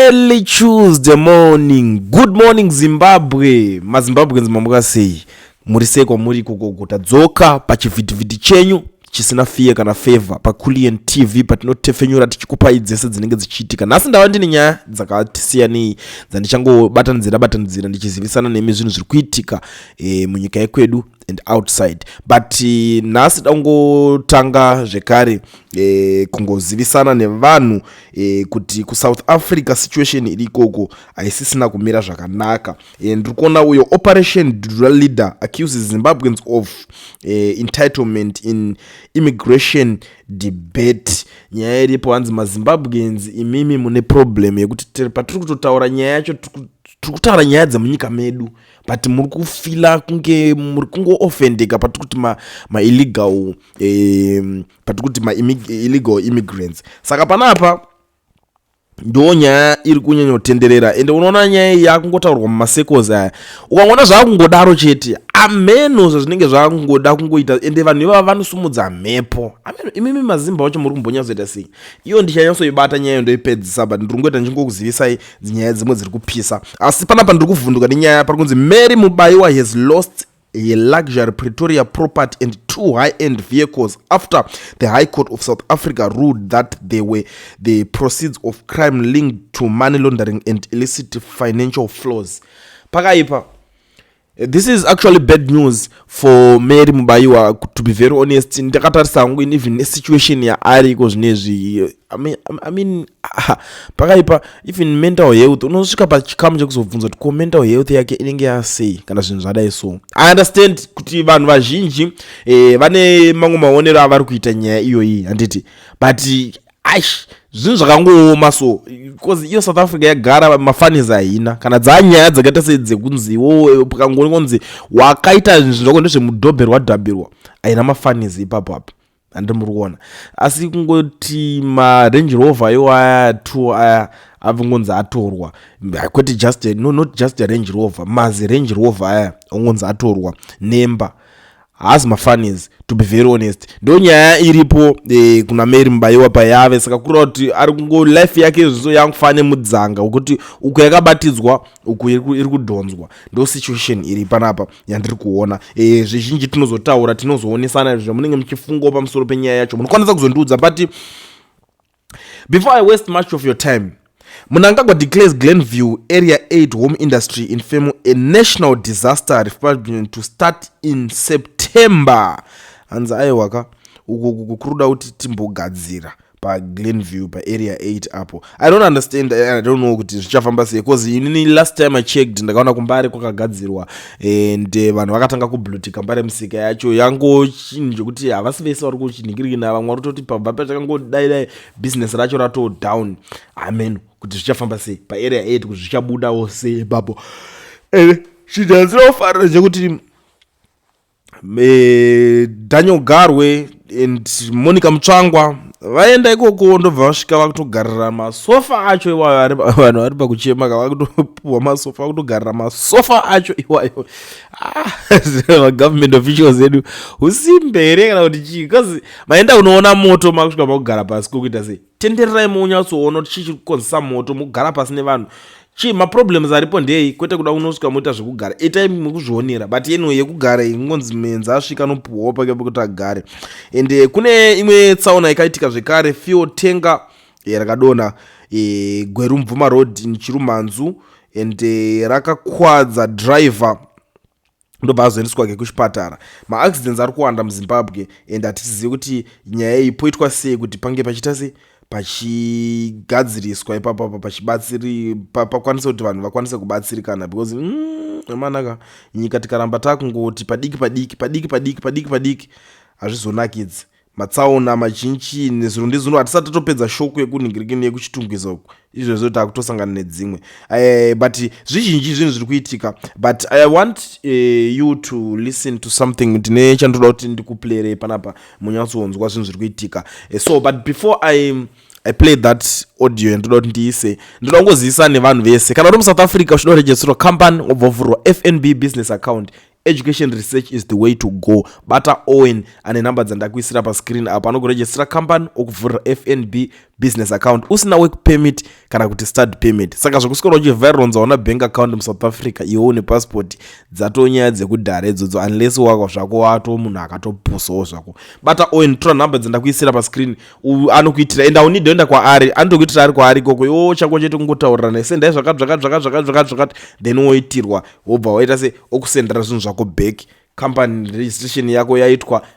Early Tuesday morning. Good morning, Zimbabwe. MaZimbabweans, mamuka sei? Muri sei kwamuri ikoko? Tadzoka pachivhitivhiti chenyu chisina fear kana favor, paCulian TV, patinotefenyura tichikupai dzese dzinenge dzichiitika. Nhasi ndava ndine nyaya dzakati siyanei dzandichangobatanidzira batanidzira ndichizivisana nemi zvinhu zviri kuitika munyika yekwedu and outside. But nhasi dangotanga zvekare kungozivisana nevanhu kuti kuSouth Africa situation iri ikoko haisisina kumira zvakanaka. Ndiri kuona uyo Operation Dudula leader accuses Zimbabweans of entitlement in immigration debate. Nyaya iripo, hanzi maZimbabweans imimi mune problem yekuti patiri kutotaura nyaya yacho, tiri kutaura nyaya dzemunyika medu, but muri kufeela kunge muri kungoofendeka patiri kuti maillegal patiri kuti maillegal immigrants. Saka panapa ndo nyaya iri kunyanyotenderera, ende unoona nyaya iyi yakungotaurwa mumasekos aya. Ukangoona zvaakungodaro chete, ameno zvazvinenge zvakungoda kungoita, ende vanhu ivava vanosumudza mhepo. Ameno imimi mazimba wacho muri kumbonyatsoita sei? Iyo ndichanyatsoibata nyaya ndoipedzisa, but ndiri kungoita ndichingokuzivisai nyaya dzimwe dziri kupisa. Asi panapa ndiri kuvhunduka nenyaya pari kunzi Mary Mubaiwa has lost a luxury Pretoria property and two high-end vehicles after the High Court of South Africa ruled that they were the proceeds of crime linked to money laundering and illicit financial flows. Pakaipa. This is actually bad news for Mary Mubaiwa, to be very honest. Ndakatarisa hangu even nesituation yaari iko zvinezvi. I mean, pakaipa. Even mental health, unosvika pachikamu chekuzobvunza kuti ko mental health yake inenge yasei kana zvinhu zvadai. So I understand kuti vanhu vazhinji vane mamwe maonero avari kuita nyaya iyoyi, handiti? But aish, zvinhu zvakangooma so, because iyo South Africa yagara mafunnies haina kana dzanyaya dzakaita sedzekunziwo pakangonzi wakaita zvinhu zvako ndezvemudhobherwa dhabhirwa, haina mafunnies ipapo apo, handi muri kuona? Asi kungoti maRange Rover iwo aya two aya abvungonzi atorwa, kwete just, no, not just a Range Rover, mazi Range Rover aya ongonzi atorwa nemba, haazi mafunnies, to be very honest. Ndo nyaya iripo kuna Mary Mubaiwa payave. Saka kureva kuti ari kungo life yake zviso yakufana nemudzanga wekuti uku yakabatidzwa, uku iri kudhonzwa. Ndo situation iri panapa yandiri kuona. Zvizhinji tinozotaura, tinozoonesana zvamunenge muchifungawo pamusoro penyaya yacho, munokwanisa kuzondiudza. But before I waste much of your time, Mnangagwa declares Glenview Area 8 home industry in Femo a national disaster, refurbishment to start in September. Hanzi aiwaka, uku kuruda kuti timbogadzira paGlenview, paArea 8 apo. I don't understand, I don't know kuti zvichafamba sei, because inini last time I checked ndakaona kuMbare kwakagadzirwa and vanhu vakatanga kublutika Mbare. Musika yacho yango chinhu chekuti havasi vese vari kuchinhingirikina, vamwe vari kutoti pabva patakangodai dai business racho rato down. Amen, kuti zvichafamba sei paArea 8, kuti zvichabudawo sei ipapo. Ende chinhu chandinofarira chekuti Daniel Garwe and Monica Mutsvangwa vaenda ikoko, ndobva vasvika vakutogarira masofa acho iwayo. Vanhu vari pakuchema ka, vakutopuhwa masofa, vakutogarira masofa acho iwayo. Ah, magovernment officials edu usimbe here kana kuti chii? Because maenda kunoona moto, makusvika makugara pasi, kokuita sei? Tendererai munyatsoona kuti chii chiri kukonzesa moto, mugara pasi nevanhu, chii maproblems aripo ndei, kwete kuda kunosvika moita zvekugara. Itai mukuzvionera. But anyway, yekugara ingonzi menzi asvika anopuhwawo pake pekuti agare. And kune imwe tsaona ikaitika zvekare, fuel tanker rakadonha Gweru Mvuma Road in Chirumanzu, and rakakwadza driver, ndobva azoendeswa ke kuchipatara. Maaccidents ari kuwanda muZimbabwe, and hatizivi kuti nyaya iyi poitwa sei kuti pange pachiita sei, pachigadziriswa ipapapa, pachibatsiri pakwanise kuti vanhu vakwanise kubatsirikana, because amanaka, nyika tikaramba takungoti padiki padiki padiki padiki padiki padiki, hazvizonakidzi. Matsaona mazhinji nezuro ndizino, hatisati tatopedza shock yekunhingirikini yekuChitungwiza uku, izvozvo taakutosangana nedzimwe. But zvizhinji zvinhu zviri kuitika. But I want you to listen to something. Ndine chandoda kuti ndikuplayere panapa munyatsonzwa zvinhu zviri kuitika. So but before I play that audio yandoda kuti ndiise, ndoda kungozivisa nevanhu vese, kana uri muSouth Africa uchida kuregisterwa company, wobva wavhurwa FNB business account, Education Research is the way to go. Bata Owen ane nhamba dzandakuisira pascreen apo, anokurejistera company, okuvhurira FNB. Business account usina work permit kana kuti study permit. Saka zvekuswera uchivhaironza una bank account muSouth Africa, iwe une passport, dzatonyaya dzekudhara idzodzo, unless wako zvako wato munhu akatopusawo zvako. Bata Owen, tora nhamba dzendakuisira pascreen, anokuitira, ende aunidi oenda kwaari, anotokuitira ari kwaari ikoko. Iwo chako chete kungotaurirana, sendai zvakati zvakati zvakati zvakati zvakati zvakati, then woitirwa, wobva waita se okusendera zvinhu zvako back. Company registration yako yaitwa,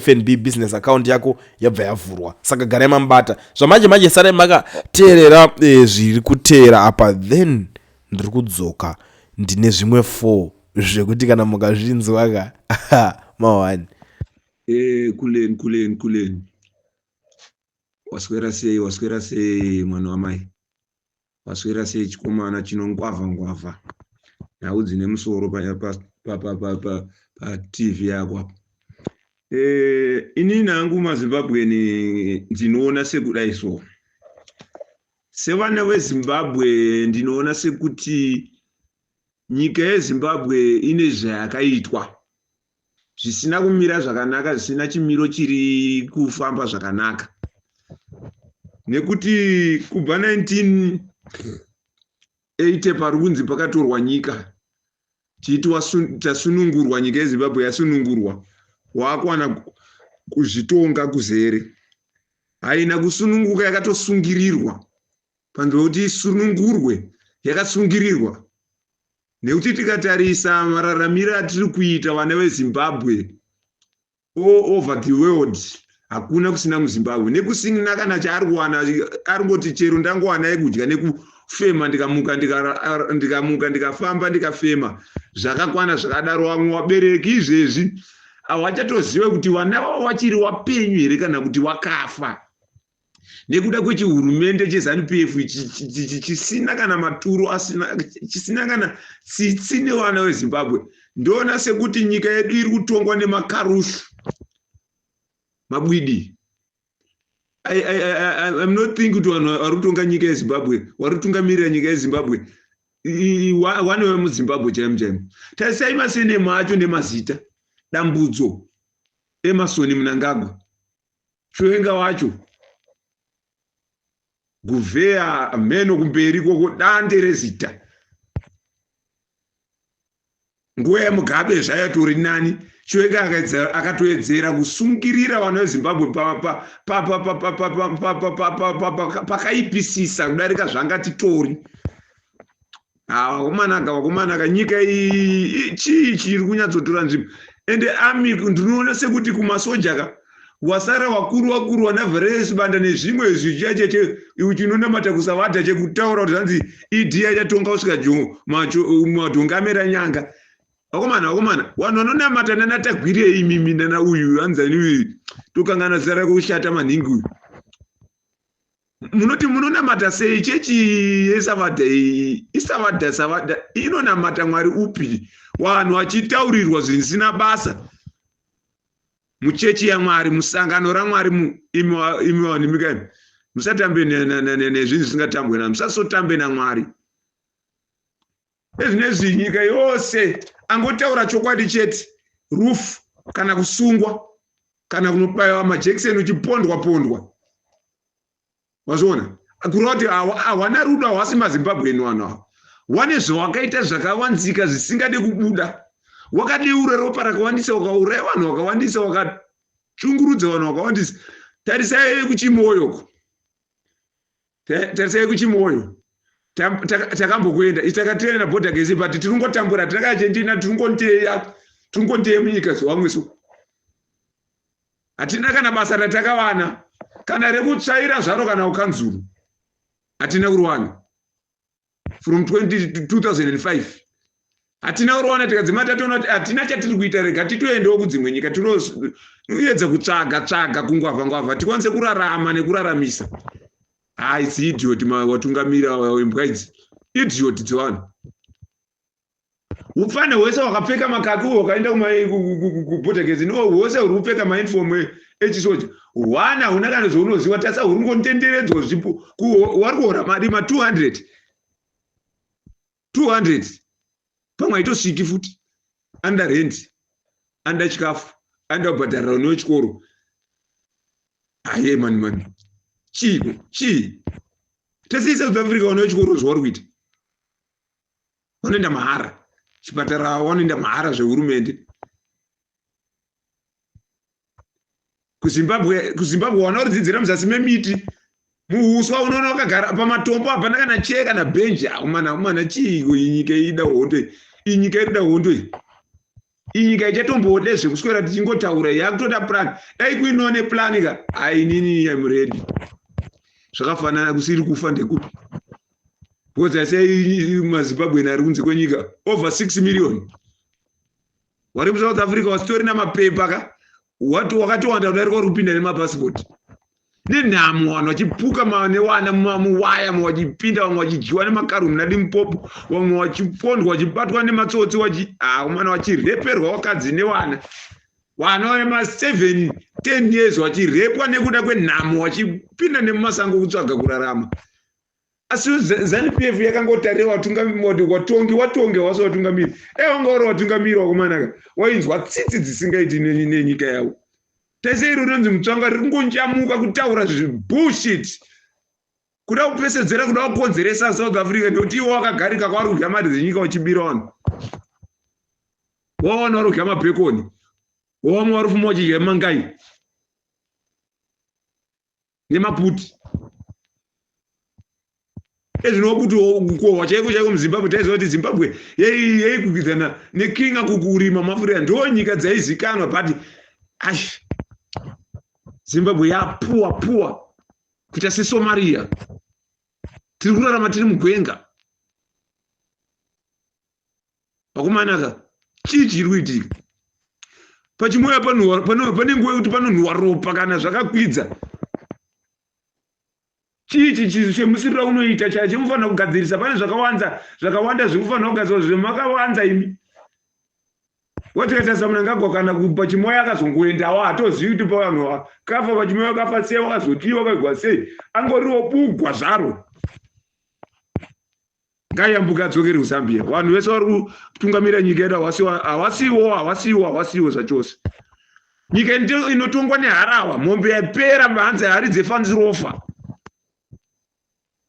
FNB business account yako yabva yavhurwa. Saka garai mamubata. Zvamanje manje sarai makateerera zviri kuteera apa, then ndiri kudzoka ndine zvimwe 4 zvekuti kana mukazvinzwa ka mawani. Kuleni, kuleni, kuleni, waswera sei? Waswera sei, mwana wamai? Waswera sei, chikomana chinongwavha ngwavha nhau dzine musoro paTV yako apa? Inini hangu maZimbabweni ndinoona sekudai so, sevana veZimbabwe ndinoona sekuti nyika yeZimbabwe ine zvayakaitwa zvisina kumira zvakanaka, zvisina chimiro chiri kufamba zvakanaka, nekuti kubva 1980 pari kunzi pakatorwa nyika, tiiti tasunungurwa, nyika yeZimbabwe yasunungurwa, waakwana kuzvitonga kuzere, haina kusununguka, yakatosungirirwa. Panzvimbo yekuti isunungurwe, yakasungirirwa, nekuti tikatarisa mararamiro atiri kuita vana veZimbabwe all over the world, hakuna kusina muZimbabwe nekusina kana chaari kuwana. Ari ngoti chero ndangowana yekudya nekufema, ndikamuka, ndikamuka, ndikafamba, ndikafema, zvakakwana zvakadaro. Vamwe vabereki izvezvi havachatozive kuti vana vavo vachiri wapenyu here kana kuti wakafa, nekuda kwechihurumende cheZANU PF chisina kana maturo, asina, chisina kana tsitsi nevana veZimbabwe. Ndoona sekuti nyika yedu iri kutongwa nemakarushu, mabwidi. I'm not think kuti vanhu vari kutonga nyika yeZimbabwe, vari kutungamirira nyika yeZimbabwe, wane vemuZimbabwe chaimo chaimo. Tarisai masurname acho nemazita: Dambudzo Emerson Mnangagwa, Chiwenga wacho Guvheya, mheno kumberi koko, dande rezita. Nguva yaMugabe zvayatori nani. Chiwenga akatoedzera kusungirira vanhu veZimbabwe pakaipisisa kudarika zvanga titori. Vakomanaka, vakomanaka, nyika iyi chii chiri kunyatsotora nzvimbo? Ende ami ndinoona sekuti kumasoja ka wasara wakuru wakuru, vana Valerio Sibanda nezvimwe izvi, chiya chinonamata kusavadha, chekutaura kuti zvanzi ED achatonga kusvika madhongi amera nyanga. Vakomana, vakomana, vanhu vanonamata nanaTagwirei imimi, nana uyu anzani uyu, tokangana zita rake, kushata maningi uyu, munoti munonamata sei? Chechi yeSavadha iyi, iSavadha, Savadha inonamata Mwari upi, vanhu vachitaurirwa zvisina basa muchechi yaMwari, musangano raMwari? Imi vanhu imika imi, musatambe nezvinhu zvisingatambwe na, musasotambe naMwari. Ezvinezvi nyika yose angotaura chokwadi chete, rufu kana kusungwa kana kunobayiwa majekiseni uchipondwa pondwa. Wazviona kureva kuti hawana rudo, hawasi maZimbabweni vanhu ava. Wane zvawakaita zvakavanzika zvisingade kubuda, wakadeura ropa rakawandisa, wakauraya vanhu vakawandisa, wakachungurudza vanhu vakawandisa. Tarisai kuChimoyoko, tarisai kuChimoyo takambokuenda isi, takatenda border gesi, but tiri kungotambura tiri Argentina, tiri kungonteya, tiri kungonteya munyika dzevamwe. So hatina kana basa ratakawana, kana rekutsvaira zvaro, kana ukanzuru hatina kuriwana. From 20, 2005 hatina kuriwana. Tikadzima tatoona kuti hatina chatiri kuita, rega titoendawo kudzimwe nyika, tinoedza kutsvaga tsvaga, kungwavha ngwavha, tikwanise kurarama nekuraramisa. Ha, its idiot watungamira imbwa idzi, idiot dzevanhu. Upfane hwese wakapfeka makaki uyo wakaenda kuborder gezi, hwese huri kupfeka mauniform echisoja, hwana huna kana zvaunoziva. Tasa huri kungotenderedzwa zvipo, wari kuhora mari ma200 200, pamwe haitosviki futi, under rent, under chikafu, under kubhadharira newechikoro. Aye, mani mani. Chiiko chii? Tese South Africa vana vechikoro zvavari kuita, vanoenda mahara chipatara, vanoenda mahara zvehurumende. KuZimbabwe, kuZimbabwe vana varidzidzira muzasi memiti, muhuswa, unoona wakagara pamatombo, hapana kana chair kana bhenji. Aumana, aumana, chiiko? Iyi nyika ida hondo, iyi nyika irikuda hondo iyi. Iyi nyika ichatombode zvekuswera tichingotaura, yakutoda plan. Dai kuinoo neplan ka, ainini am ready. Zvakafanana kusiri kufa ndekupi? Because asai maZimbabwean ari kunze kwenyika, over 6 million vari muSouth Africa, wasitorina mapepa ka, wakatowanda kudarika uri kupinda nemapasipoti. Nenhamo, vanhu vachipuka newana muwaya, vachipinda, vamwe vachidyiwa nemakaru muna Limpopo, vamwe vachipondwa, vachibatwa nematsotsi, aumana, vachireperwa vakadzi nevana, vana vema7 10 years vachirepwa nekuda kwenhamo, vachipinda nemumasango kutsvaga kurarama. Asi ZANU PF yakangotarira watongi, watonge wasi watungamiri, dai wanga uri watungamiri wakomanaka, wainzwa tsitsi dzisingaiti nenyika yavo. Tese iro rinonzi Mutsvanga riri kungonjamuka kutaura zvibullshit, kuda kupesedzera, kuda kukonzeresa South Africa, nekuti iwo wakagarika kwavari kudya mari dzenyika, vachibira vanhu. Wawana vari kudya mabhekoni, wavamwe vari fuma vachidya mangai nemaputi. Ezvino kuti kukohwa chaiko chaiko muZimbabwe, taiziva kuti Zimbabwe yaikwikwidana neKenya kukurima muAfrica, ndo nyika dzaizikanwa. But ash, Zimbabwe yapuwa puwa kuita seSomalia. Tiri kurarama tiri mugwenga, vakomanaka. Chii chiri kuitika pachimoya? Pane nguva yekuti panonhuhwa ropa kana zvakakwidza. Chii chichi chemusirira unoita chaya chemufanira kugadzirisa? Pane zvakawanda, zvakawanda zvekufanira kugadzirwa zvemakawanza imi. Watikatarisa Mnangagwa, kana pachimoya akazongoendawo, hatozivi kuti pavanhu vakafa pachimoya vakafa sei, wakazotii, wakaigwa sei, angoriwo bugwa zvaro. Ngaiyambuka adzokere kuZambia. Vanhu vese vari kutungamira nyika yedu havasiwo, havasiwo, havasiwo zvachose. Nyika inotongwa neharawa, mombe yapera, hanzi hari dzefanzirofa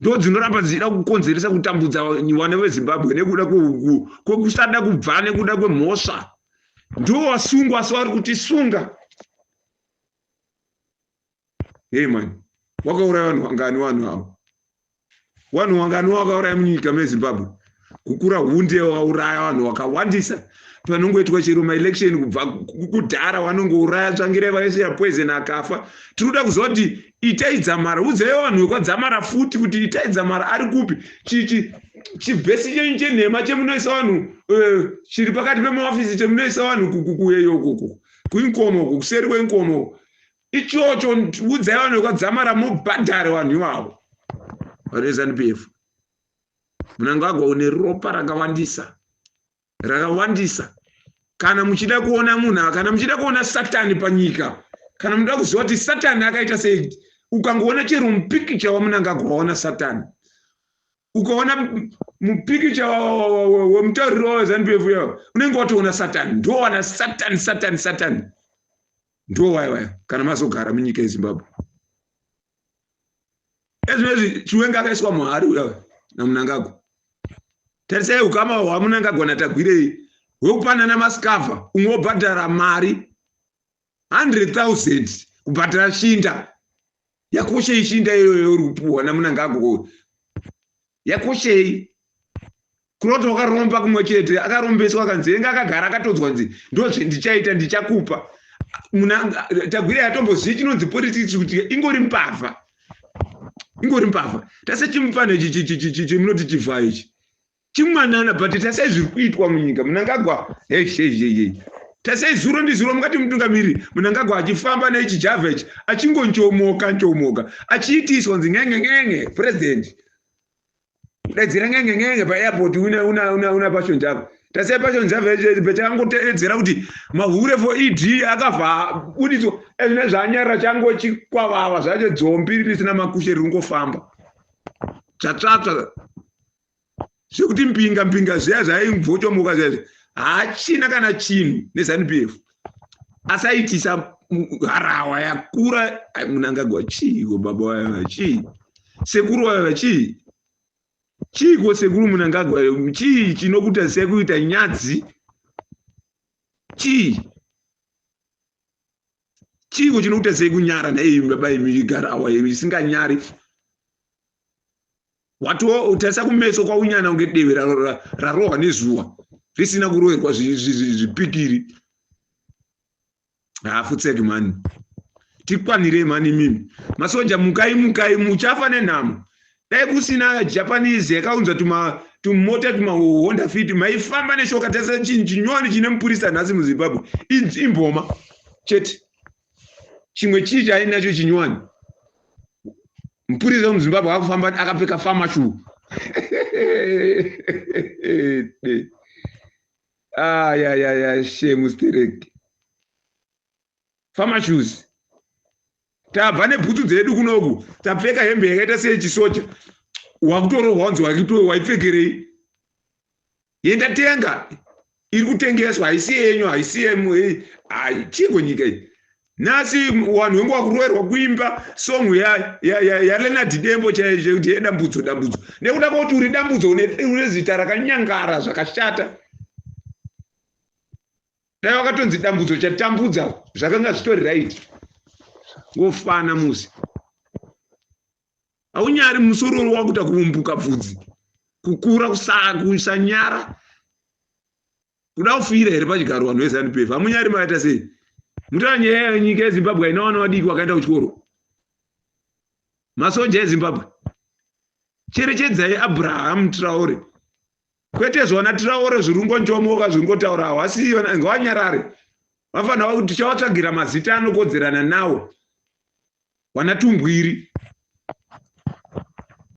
ndo dzinoramba dzichida kukonzeresa kutambudza vana veZimbabwe nekuda kwekusada kubva, nekuda kwemhosva. Ndo vasungwa, asi vari kutisunga. Hey man, wakauraya vanhu vangani? Vanhu avo, vanhu vangani wakauraya munyika meZimbabwe? Kukura hunde, wakauraya vanhu vakawandisa. Panongoitwa chero maelection kubva kudhara, vanongouraya. Tsvangirai vakaisira poison akafa. Tiri kuda kuziva kuti Itai Dzamara, udzai vanhu vekwaDzamara futi kuti Itai Dzamara ari kupi? Chibhesi chenyu chenhema chemunoisa vanhu, chiri pakati pemaofisi, chemunoisa vanhu kueyo kuInkomo, kuseri kweInkomo ichocho, udzai vanhu vekwaDzamara mubhadhare vanhu ivavo vari veZANU PF. Mnangagwa, une ropa rakawandisa, rakawandisa. Kana muchida kuona munhu, kana muchida kuona Satani panyika, kana munoda kuziva kuti Satani akaita sei, ukangoona chero mupikicha waMnangagwa, waona Satani. Ukaona mupikicha wemutauriri waweZANU PF yawo, unenge watoona Satani. Ndowana Satani, Satani, Satani ndo waya waya. Kana mazogara munyika yeZimbabwe ezvinezvi, Chiwenga akaiswa muhari uya naMnangagwa. Tarisai ukama hwaMnangagwa naTagwirei hwekupanana masikavha. Umwe wobhadhara mari 100,000 kubhadhara shinda. Yakoshei shinda iyoyo uri kupuhwa naMnangagwa? Yakoshei? Kuroti wakaromba kumwe chete, akarombeswa, akanzi enge akagara akatodzwa, nzi ndozvendichaita, ndichakupa. Tagwirei atombozivi chinonzi politics, kuti ingori mbavha, ingori mbavha. Tase chimufano ichi chemunoti chivha ichi chimwanana, but tasai zviri kuitwa munyika. Mnangagwa, hei, tasai zuro ndizuro mungati mutungamiri Mnangagwa achifamba nechijavha ichi, achingonchomoka nchomoka, achiitiswa nzi ngenge ngenge president, kudaidzira ngenge ngenge paairport. Una Passion Java, tasai Passion Java pachangoteedzera kuti mahure for ED akabva buditswa. Ezvine zvanyarara, changochikwavava zvacho, dzombi risina makushe riri kungofamba tsvatsvatsva, zvekuti mbinga mbinga zviya zvaimvochomoka zviya, haachina kana chinhu neZANU PF. Asaitisa harawa yakura. Mnangagwa chiiko baba wayo, chii sekuru wayo, chii chiiko sekuru Mnangagwa, chii chinokuita sekuita nyadzi, chii chiiko chinokuita sekunyara naiyi baba imi garawa isinganyari? Wato tarisa kumeso kwaunyana kunge deve rarohwa nezuva risina kuroverwa zvipikiri. Hafutseki mani, tikwanirei mani imimi masoja. Mukai, mukai, muchafa nenhamo. Dai kusina Japanese yakaunza tumota tumaHonda Fit, maifamba neshoka. Tarisa chinhu chinyowani chine mupurisa nhasi muZimbabwe, imboma chete. Chimwe chii chainacho chinyowani? Mupurisa wemuZimbabwe akufamba akapfeka farmer shoe. Ayayaya, shame sterek, farmer shoes. Tabva nebhutsu dzedu kunoku, tapfeka hembe yakaita seyechisoja, wakutorohwa, wanzi waipfekerei? Yendatenga iri kutengeswa, haisi yenyu, haisi yemu. Chiko nyika iyi nhasi? Vanhu vengu vakuroverwa kuimba song yaLeonard Dembo chaicho kuti yedambudzo, dambudzo, nekuda kwekuti uri dambudzo, une zita rakanyangara zvakashata. Dai wakatonzi Dambudzo Chatambudza, zvakanga zvitori right. Ngofana musi haunyari, musororo wakuita kuumbuka bvudzi kukura, kusanyara, kuda kufira here pachigaro? Vanhu veZANU PF hamunyari, makaita sei? Mutaura nyaya yenyika yeZimbabwe haina vana vadiki vakaenda kuchikoro. Masoja eZimbabwe, cherechedzai Abraham Traore, kwete zvona Traore zvirungonjomoka zviringotaura hawasiyo. Ngavanyarare, vafanira kuti tichavatsvagira mazita anokodzerana nawo, wana tumbwiri.